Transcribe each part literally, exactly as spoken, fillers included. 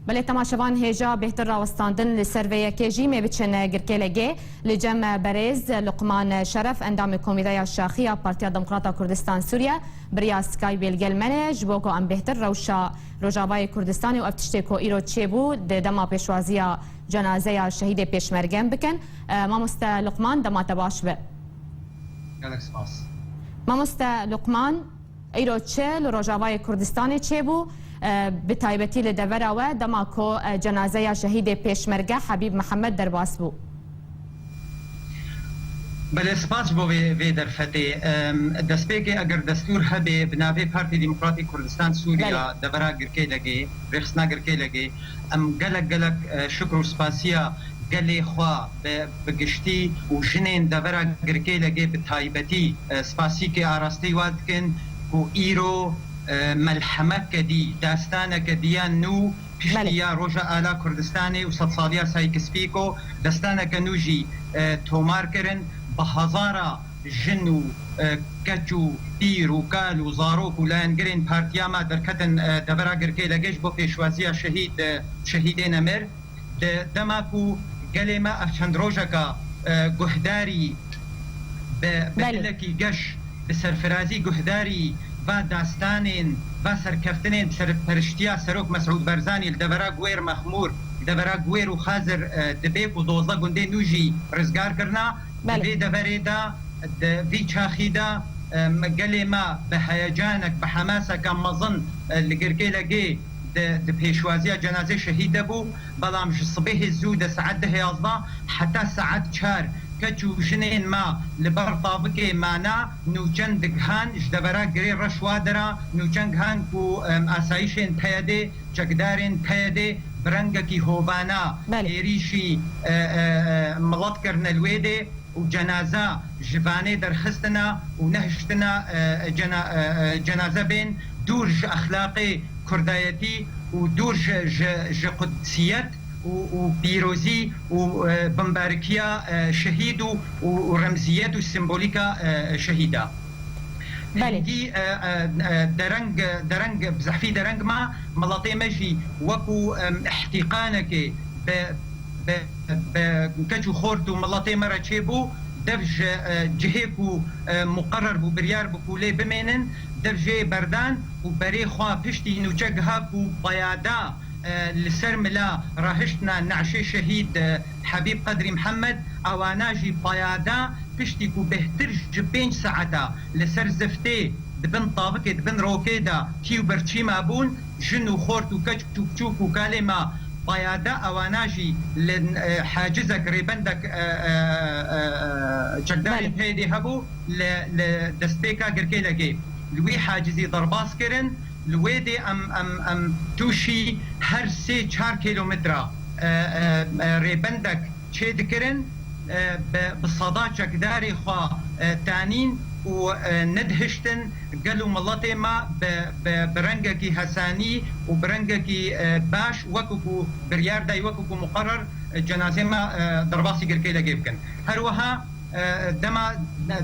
Belê temaşevan, hêja bêhtir rawestandin li ser vê yekê jî me biçin girkê legê. Li cem berêz Luqman Şeref, endamê Komîteya Şaxî ya Partiya Demokrata Kurdistan Sûriye, bi riya Skypeê li gel me ne, ji bo ku em bêhtir rewşa Rojavayê Kurdistanê û ev tiştê ku îro çêbû di dema pêşwaziya cenazeya şehîdê pêşmerge em bikin. E, mamoste Luqman, dema te baş be. Gelek spas. Mamoste Luqman, îro çi li Rojavayê Kurdistanê çêbû, e, bi taybetî li devera we, dema ku, e, cenazeya şehîdê pêşmerge Hebîb Mihemed derbas bû? Belê, spas ji bo vê, vê derfetê. Em, destpêkê eger destûr hebe, bi navê Partî Demokratî Kurdistan Sûriya, Belê. Devera Girkêlegê, rêxistina Girkêlegê, em gelek gelek, e, şukr û spasiya gelê xwe bi, bi giştî û jinên devera Girkêlegê bi taybetî, e, spasîkê arasteyî wa dikin ku îro, e, melhemeke dî, dastaneke diya nû piştî Belê. Ya Roja Ala Kurdistanê û sedsaliya Sykes-Picot, dastaneke nû jî, e, tomar kirin. Bi hezara jin û, e, keç û pîr û kal û zarok û layengirên partiya me derketin, e, devera Girkêlegê ji bo pêşwaziya şehîd, e, şehîdê nemir. Di dema ku gelê me ev çend rojeka, e, guhdarî bi, bi Belê. Dilekî geş, bi serfirazî guhdarî va dastanên, va serkeftinên bi serperiştiya Serok Mesûd Barzanî li devera Guêr Mexmûr, li devera Guêr û Xazir, e, dibe ku dozdeh gundê nû jî rizgar kirina, Belê. Di vê deverê de, di vî çaxî de, em, gelê me bi heyecanek, bi hemaseke mezin, e, li Girkêlegê di, di pêşwaziya cenazê şehîd de bû, belam ji sibehê zû de saet dehê yazda heta saet çar keç û jinên me li ber tavikê mane, nûçen digihan ji devera girê reş wa dera, nûçen gihan ku, em, asayîşên P Y D'ê, çekdarên P Y D'ê bi rengekî hovana Belê. Êrîşî, e, e, e, milet kirine li wê dê û cenaza ji vanê derxistina û nehiştina, e, cena-, e, e, cenaze bên dûr ji exlaqê kurdayetî û dûr ji, ji, ji qudsiyet û, û pîrozî û, e, bimbarikiya, e, şehîd û, û, û remziyet û sembolîka, e, şehîda. Belê. Hingî, e, e, e, dereng, dereng, bi zehfî dereng ma, miletê me jî wekû, em, îhtîqanekê bi, bi, bi keç û xort û miletê me re çêbû, dev ji, e, cihê ku, e, muqerer bû, biryar bû ku lê bimênin, dev jê berdan û berê xwe piştî nûçe giha ku peyada, e, li ser mila rahiştina neşê şehîd, e, Hebîb Qedrî Mihemed, ewana jî peyada piştî ku bêhtir ji pênc saeta li ser ziftê di bin tavikê, di bin rokê de tî û birçî mabûn, jin û xort û keç û piçûk û kalê me peyada, ewana jî li, e, hacizek, rêbendek, e, e, e, e, çekdarên Belê. P Y D'ê hebû li, li destpêka Girkêlegê. Li wî hacizî derbas kirin, li wê dê em, em, em tûşî her sê çar kîlometre, e, e, e, rêbendek çê dikirin, e, bi, bi seda çekdarê xwe, e, tanîn û, e, nedihiştin gel û miletê me bi, bi, bi rengekî hesanî û bi rengekî, e, baş, wekû ku biryar dayî, wekû ku muqerer, e, cenazê me, e, derbasî Girkêlegê bikin. Her wiha, e, dema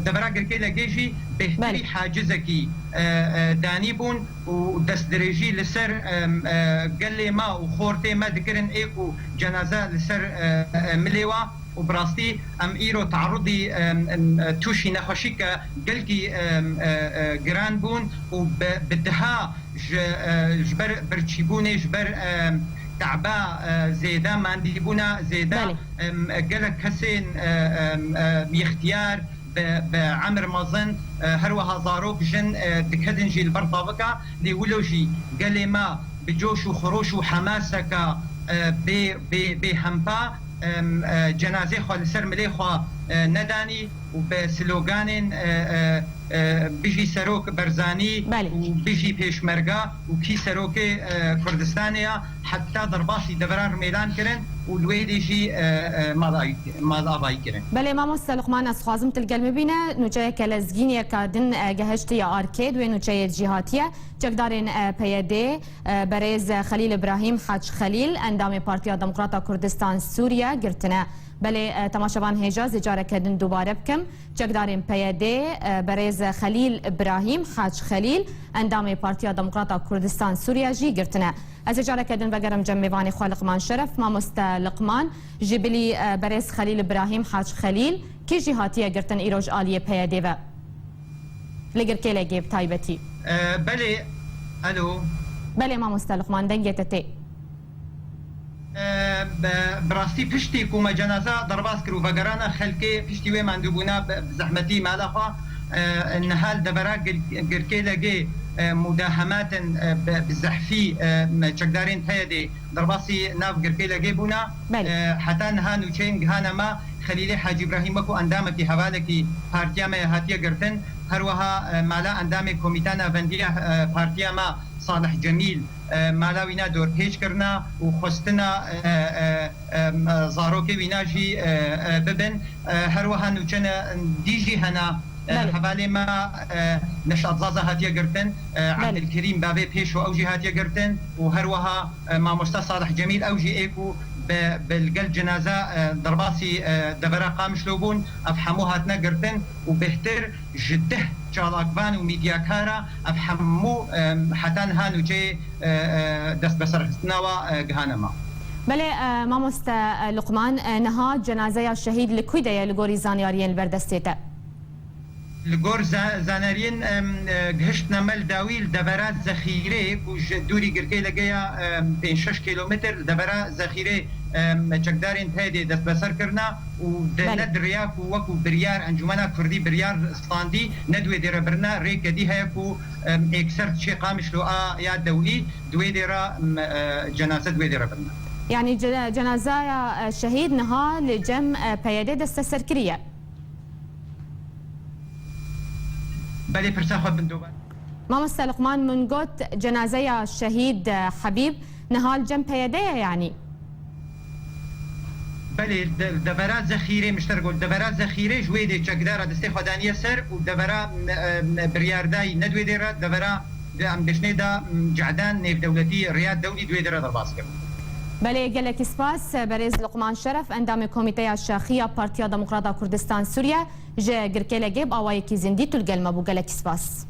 devera Girkêlegê jî bêhtirî Belê. Hacizekî, e, e, danî bûn û destdirêjî li ser, e, e, gelê me û xortê me dikirin, ê ku cenaze li ser, e, e, milê wa û bi rastî em îro tearudî, e, e, tûşî nexweşîke gelkî, e, e, e, giran bûn û bi, bi diha ji, e, ji ber birçîbûnê, ji ber, e, te'ba, e, zêde, mandîbûna zêde, Belê. Em, gelek kesên, e, em, e, yextiyar, bi, bi emir mezin, e, her wiha zarok, jin, e, diketin jî li ber tavika, lê wilo jî gelê me bi coş û xiroş û hemaseke, e, bê, bê, bê hempa, em, e, cenazê xwe li ser milê xwe, e, nedanî û bi sloganên, e, e, e, Bijî Serok Barzanî Belê. Û Bijî Pêşmerga û Kî Serokê, e, Kurdistanê ya, heta derbasî devera Rimêlan kirin. û li wê dê jî, e, e, mal ay-, mal avayî kirin. Belê, mamoste Luqman, ez dixwazim tu li gel min bîne. Nûçeyeke lezgîniyeke din, e, gehiştiye arkê, di wê nûçeyê de jî hatiye. Çekdarên, e, P Y D, e, berêz Xelîl Îbrahîm Hac Xelîl, endamê Partiya Demokrata Kurdistan Sûriye, girtine. Belê, e, temaşevan hêja, ez ê careke din dubare bikim. Çekdarên P Y D, e, berêz Xelîl Îbrahîm Hac Xelîl, endamê Partiya Demokrata Kurdistan Sûriye jî girtine. Ez ê careke din vegerim cem mêvanê xwe Liqman Şeref. Mamoste Liqman, ji bilî, e, berêz Xelîl Îbrahîm Hac Xelîl, kî jî hatiye girtin îro ji aliyê P Y D ve? Li Girkêlegê bi taybetî. E, belê, alo. Belê, mamoste Liqman, dengê te tê. E, bi, bi rastî piştî ku me cenaza derbas kir û vegerana xelkê, piştî wê mendûbûna bi, bi zehmetî mala xwe, e, niha li devera Gir-, Girkêlegê, e, mudahematên, e, bi, bi zehfî, e, me çekdarên P Y D'ê derbasî nav Girkêlegê bûne. Belê. E, heta niha nûçeyên gihane me, Xelîlê Hacî Îbrahîm wekû endamekî hevalekî partiya me ye hatiye girtin. Her wiha, e, mala endamê Komîta Navendiya, e, partiya me Salih Cemîl, e, mala wîna dorpêç kirina û xwestina, e, e, e, zarokê wîna jî, e, e, bibin. E, her wiha nûçene dî jî hene, e, Belê. hevalê me, e, Neşat Zaza hatiye girtin, e, Belê. Ebdilkerîm bavê Pêşo ew jî hatiye girtin û her wiha, e, mamosta Salih Cemîl ew jî ê ku bi, bi li gel cenaza, e, derbasî, e, devera Qamişlo bûn, ev hemû hatine girtin û bêhtir ji deh çalakvan û mîdyakara ev hemû, e, heta niha nûçeyê, e, e, dest bi serxistina wa, e, gihane me. Belê, e, mamoste, e, Luqman, e, niha cenazeya şehîd li kû de ye li gorî zanyariyên li ber destê te? Li gor za-, zanariyên, em, e, gihiştine me li dawî li devera Zexîrê ku ji dûrî Girkêlegê ya, em, pênc şeş kîlometr li devera Zexîrê, em, çekdarên P Y D'ê destbeser kirine û di Belê. ne di rêya ku wekû biryar Encûmena Kurdî biryar standî ne di wê dê re birine, rêke dî heye ku, em, êkser diçê Qamişlo a ya dewlî di wê dê re, em, e, cenaze di wê dê re birine. Yanî ce-, cenazaya, e, şehîd niha li cem, e, P Y D desteser kiriye? Belê, pirsa xwe bin dobar. Mamoste Luqman, min got cenazeya şehîd, e, Hebîb niha li cem P Y D ye, yanî? Belê, de-, devera Zexîrê, mişter got, devera Zexîrê ji wê dê çekdara destê xwe daniye ser û devera, e, e, biryardayî ne di wê dê re, devera, em bêjinê de, m, cehdan nêvdewletî, rêya dewlî di wê dê re derbas kir. Belê, gelekî spas, berêz Luqman Şeref, endamê Komîteya Şaxî ya Partiya Demokrata Kurdistan Sûriye, ji Girkêlegê bi awayekî zindî tu li gel me bû. Gelekî spas.